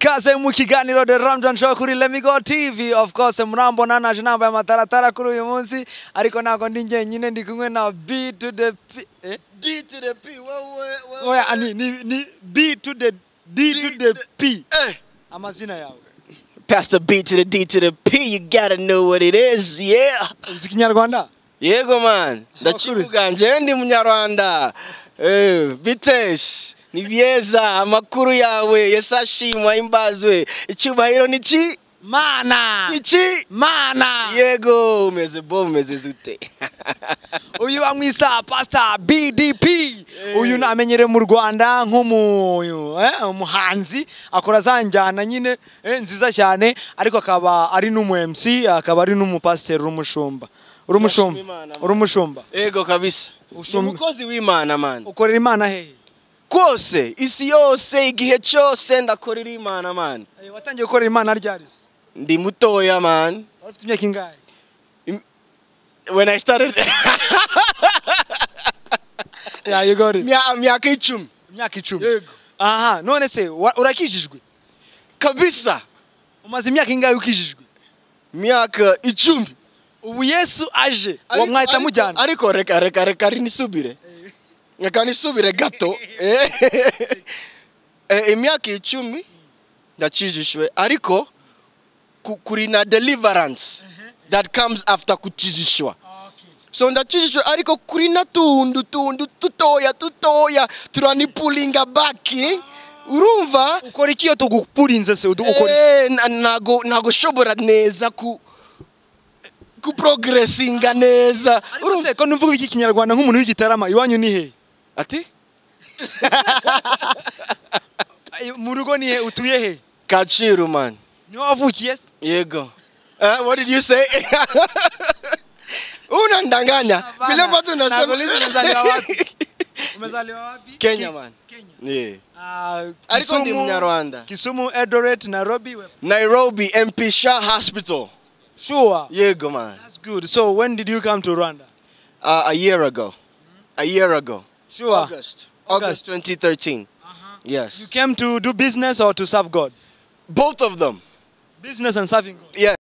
Ikaze mu kiganiro The Ramjaane Show kuri Lemigo TV. Of course, murambona naje nambaye amataratara kuri uyu munsi, ariko ntago ndi njyenyine, ndi kumwe na B to the P, eh? D to the P, wewe wewe. Oya, ni B to the D to the P. Eh. Amazina yawe? Pastor B to the D to the P, you gotta know what it is, yeah. Uzi Kinyarwanda? Yego man, ndakivuga nje ndi Munyarwanda. Bitesh, ni byiza amakuru yawe, Yesu ashimwa imbazwe. Icyubahiro ni ki? Mana. Iki? Mana. Yego, umeze bo, umeze zute. Uyu bamwisa Pastor BDP. Uyu amenyereye mu Rwanda nk'umu umuhanzi, akora za njyana nyine nziza cyane, ariko akaba ari n'umu MC, akaba ari n'umupasiteri, urumushumba. Urumushumba. Urumushumba. Yego kabisa. Umukozi w'Imana man. Ukorera Imana hehe? Kose, isi yose, igihe cyose ndakorera Imana man. Watangiye gukorera Imana ryari se? Ndi mutoya man. Ufite imyaka ingahe? When I started. Yeah, you got it. Myaka 10. Imyaka 10. Yego. Aha, none se urakijijwe? Kabisa. Umaze imyaka ingahe ukijijwe? Myaka 10. Ubu Yesu aje, wamwahita mujyana. Ariko reka nisubire. Reka nisubire gato. Imyaka 10 ndakijijwe, ariko kuri na deliverance that comes after kukijishwa. So ndakijijwe ariko kuri na tundu tutoya turanipulinga back. Urumva? Ukora iki iyo tugupurinze se? Ukora nago shobora neza ku progressinga neza. Urumva ko numvuga iki Kinyarwanda nk'umuntu w'igitarama, iwanyu ni he? Ati? Mu rugo ni he? Utuye he? Kacyiru man. Niho wavukiye se? Yego. What did you say? Unandanganya. Bila watu unasema. Umezaliwa wapi? Umezaliwa wapi? Kenya man. Kenya. Yeah. Ariko ndi Munyarwanda. Kisumu, Eldoret, Nairobi. Nairobi MP Shah Hospital. Sure. Yego man. That's good. So when did you come to Rwanda? A year ago. A year ago. Sure. August 2013. Yes. You came to do business or to serve God? Both of them. Business and serving God. Yeah.